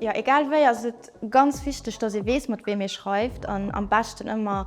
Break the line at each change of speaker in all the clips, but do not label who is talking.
Jo, egal wéi ass et ganz wichteg, dass ee weess, mat weem ee schreift an am beschten ëmmer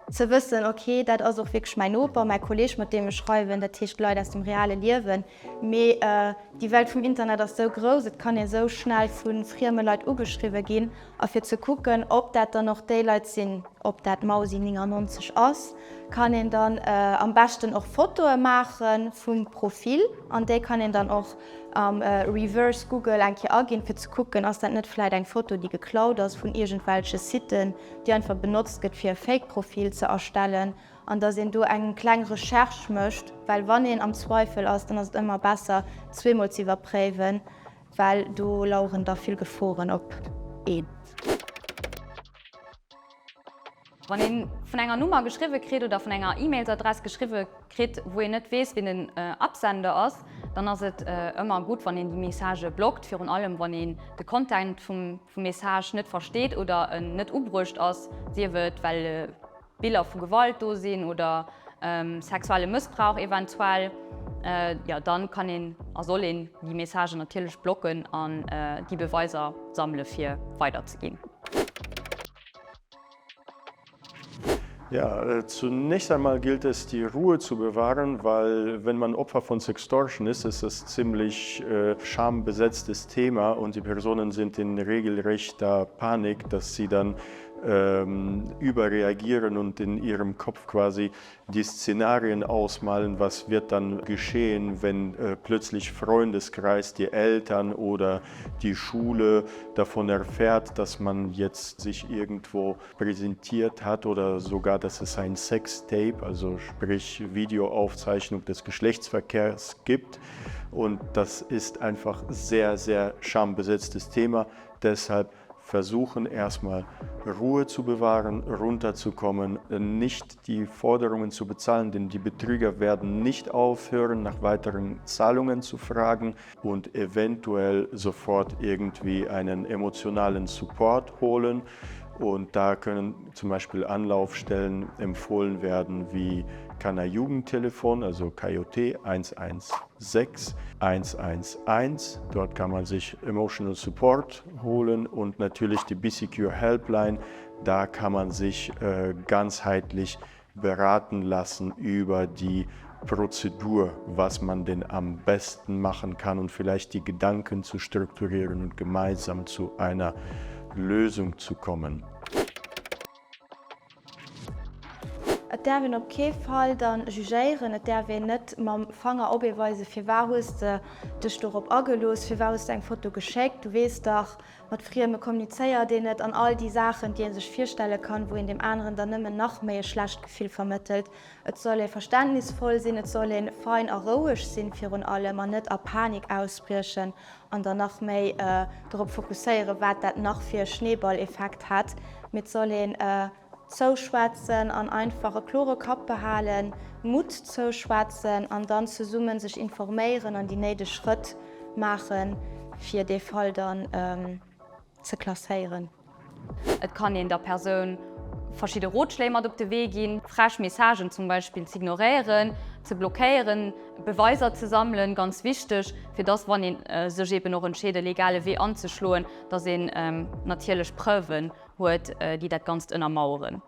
ze wëssen, ok, dat ass och wierklech mäin Noper, mäi Kolleeg, mat deem ech schreiwen, dat heescht Leit aus dem reale Liewen. Mee déi Welt vum Internet ass sou grouss, et kann ee sou schnell vu frieme Leit ugeschriwwe ginn. A fir ze kucken, ob dat dann och déi Leit sinn, ob dat d'Mausi 99 ass, kann een dann am beschten och Fotoe maache vum Profil an déi kann een dann och am Reverse Google eng Kéier aginn, fir ze kucken, ass dat net vläit eng Foto, déi geklaut ass vun iergendwelche Siten, déi einfach benotzt gëtt, fir e Fake-Profil ze erstellen. An dass een do eng kleng Recherche mécht, well wann een am Zweifel ass, dann ass et ëmmer besser, zweemol ze iwwerpréiwen, well do laueren da vill Geforen op een.
Wann ee vun enger Nummer geschriwwe kritt oder vun enger E-Mailsadress geschriwwe kritt, wou een net weess, wien den Absender ass, dann ass et ëmmer gutt, wann een déi Messagë blockt, virun allem wann een de Content vum Message net versteet oder en net ubruecht ass, sief et well Biller vu Gewalt do sinn oder sexuelle Mëssbrauch eventuell, jo dann kann een a soll een déi Messagen natierlech blocken an déi Beweiser sammele fir weider ze ginn.
Ja, zunächst einmal gilt es, die Ruhe zu bewahren, weil wenn man Opfer von Sextortion ist, ist es ziemlich äh, schambesetztes Thema und die Personen sind in regelrechter Panik, dass sie dann ähm, überreagieren und in ihrem Kopf quasi die Szenarien ausmalen, was wird dann geschehen, wenn äh, plötzlich Freundeskreis, die Eltern oder die Schule davon erfährt, dass man jetzt sich irgendwo präsentiert hat oder sogar, dass es ein Sextape, also sprich Videoaufzeichnung des Geschlechtsverkehrs gibt. Und das ist einfach sehr, sehr schambesetztes Thema. Deshalb versuchen erstmal Ruhe zu bewahren, runterzukommen, nicht die Forderungen zu bezahlen, denn die Betrüger werden nicht aufhören, nach weiteren Zahlungen zu fragen und eventuell sofort irgendwie einen emotionalen Support holen. Und da können zum Beispiel Anlaufstellen empfohlen werden wie Kana Jugendtelefon, also KJT 116 111. Dort kann man sich Emotional Support holen und natürlich die BCQ Helpline. Da kann man sich äh, ganzheitlich beraten lassen über die Prozedur, was man denn am besten machen kann und vielleicht die Gedanken zu strukturieren und gemeinsam zu einer Lösung zu kommen.
Et däerf een op kee Fall dann jugéieren, et däerf een net mam Fanger op ee weisen, firwar hues de dech dorop agelooss, firwar hues de eng Foto geschéckt, du weess dach, mat Frieme kommunizéiert een net an all déi Saachen, déi ee sech virstelle kann, wou een deem aneren dann nëmmen nach méi e schlecht Gefill vermëttelt. Et soll ee verständnisvoll sinn, et soll ee fein a roueg sinn virun allem an net a Panik ausbriechen an dann nach méi dorop fokusséieren, wat dat nach fir e Schneeballeffekt hätt, mee et soll een zouschwätzen an einfach e klore Kapp behalen, Mutt zouschwätzen an dann zesumme sech informéieren an déi néideg Schrëtt maachen, fir dee Fall dann ze klasséieren.
Et kann een der Persoun verschidde Rotschléi mat op de Wee ginn, frech Messagen zum Beispill z'ignoréieren, ze blockéieren, Beweiser ze sammelen, ganz wichteg, fir dass, wann ee sech eeben och entscheet e legale Wee anzeschloen, dass een natierlech Preuven huet, déi dat Ganzt ënnermaueren.